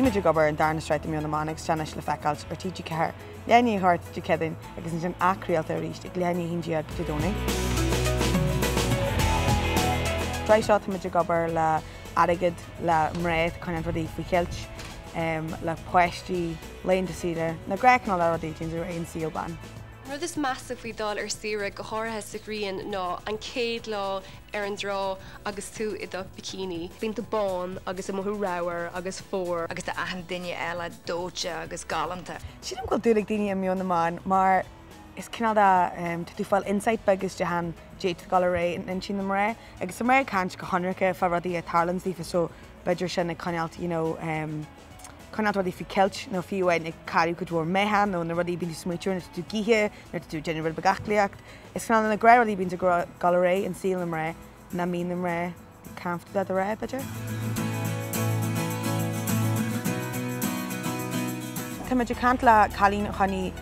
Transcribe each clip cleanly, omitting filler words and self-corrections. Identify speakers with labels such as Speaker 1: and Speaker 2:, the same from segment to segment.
Speaker 1: Bhí muid ag obair ar an darna sraith de Meon na mBan agus tá anois le feiceáilt ar TG4 leath i ndiaidh a 8 Dé Céadaoin agus ansin athchraolta arís ag leath i ndiaidh a 11 Dé Domhnaigh. Sa tsraith seo tá muid ag obair le airgead, le mná atá ag coinneáil rudaí faoi cheilt, le páistí, laethanta saoire, na gnáthchineál rudaí a théann ar aghaidh in saol ban.
Speaker 2: An rud is measa faoi dul ar saoire, go háirithe sa ghrian, ná an chéad lá ar an dtrá agus tú i do bikini.
Speaker 3: Bíonn tú bán agus ag mothú ramhar agus fuar.
Speaker 4: Agus tá achan duine eile dóite agus galánta.
Speaker 1: Sílim go bhfuil dúil ag daoine i Meon na mBan mar is cineál de tá tú ag fáil insight beag isteach ann caidé atá ag dul ar aghaidh in intinn na mná agus tá mná ag caint go hionraice fá rudaí a tarlaíonn daofa so b'fhéidir sin ag coinneáilt you know coinneáilt rudaí faoi cheilt nó fiú amháin ag cailleadh cuid mhór meáchan nó na rudaí a bíonn tú ag smaoitiú nuair atá tú ag ithe, nuair atá tú ag déanamh rud beag aclaíocht. Is cineál na gnáthrudaí a bíonn ag dul ar aghaidh in saol na mná nach mbíonn na mná comfortable a rá, b'fhéidir. Tá muid ag caint le cailín a choinnigh,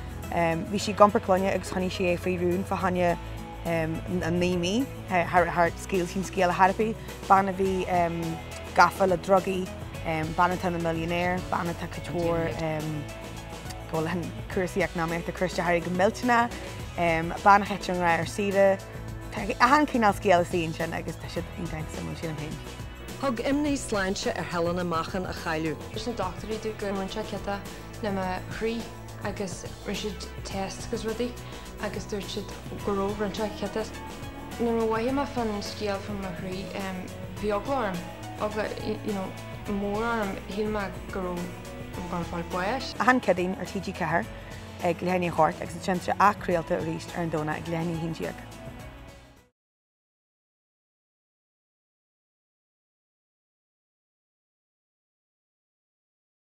Speaker 1: bhí sí ag iompar clainne agus choinnigh sí é faoi rún fá choinne 9 mí, thar scaoil sí an scéal le theiripí, bean a bhí gafa le drugaí, bean atá ina millionaire, bean atá cuid mhór go bhfuil cúrsaí eacnamaíochta ag cur isteach uirthi go millteanach, bean a thit i ngrá ar saoire. Tá achan chineál scéal istigh ansin agus tá siad iontach suimiúil sílim féin.
Speaker 5: Thug imní sláinte ar Helena meáchan a chailleadh.
Speaker 6: Dúirt na dochtúirí domh go raibh sé ciotach le mo chroí agus rinne siad test agus rudaí agus dúirt siad go raibh rud inteacht ciotach. Nuair a mhothaigh mé fán scéal fá mo chroí bhí eagla orm, eagla you know mór orm, shíl mé go raibh I'm gonna fáil bháis.
Speaker 1: Achan Céadaoin ar TG4 ag leath i ndiaidh a 8 agus ansin tá sé athchraolta arís ar an Domhnach ag leath i ndiaidh a 11.